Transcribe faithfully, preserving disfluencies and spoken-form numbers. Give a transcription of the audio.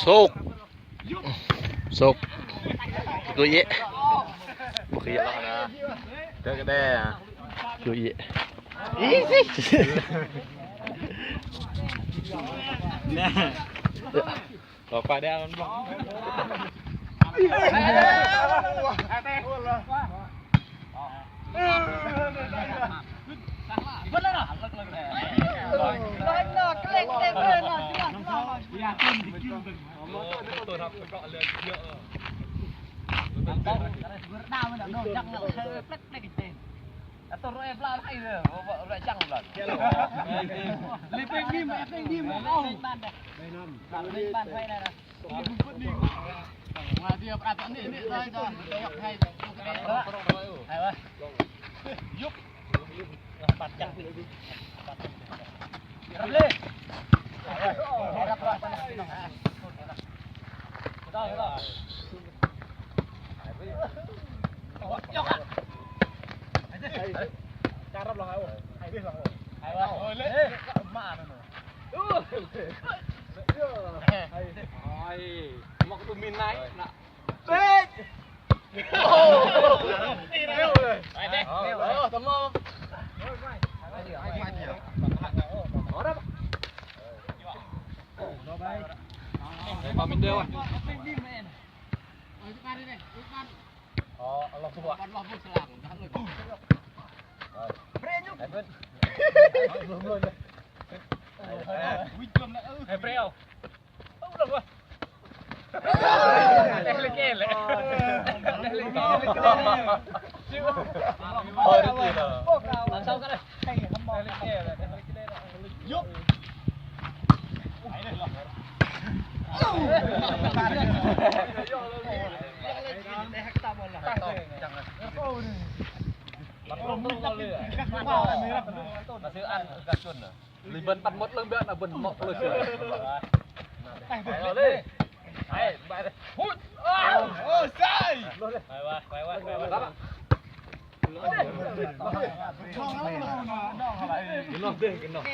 Sôk. Sôk. Gơ̆ iĕ. Bơ̆ iĕ. Gơ̆ kơ đe. Gơ̆ iĕ. Nè. Rồi qua đe. Liban păt mơ̆t lơ̆ng biă na bơ̆n mơ̆ klôch. Hai, hai. Hut. Ơ, sai. Genoh dêh, genoh.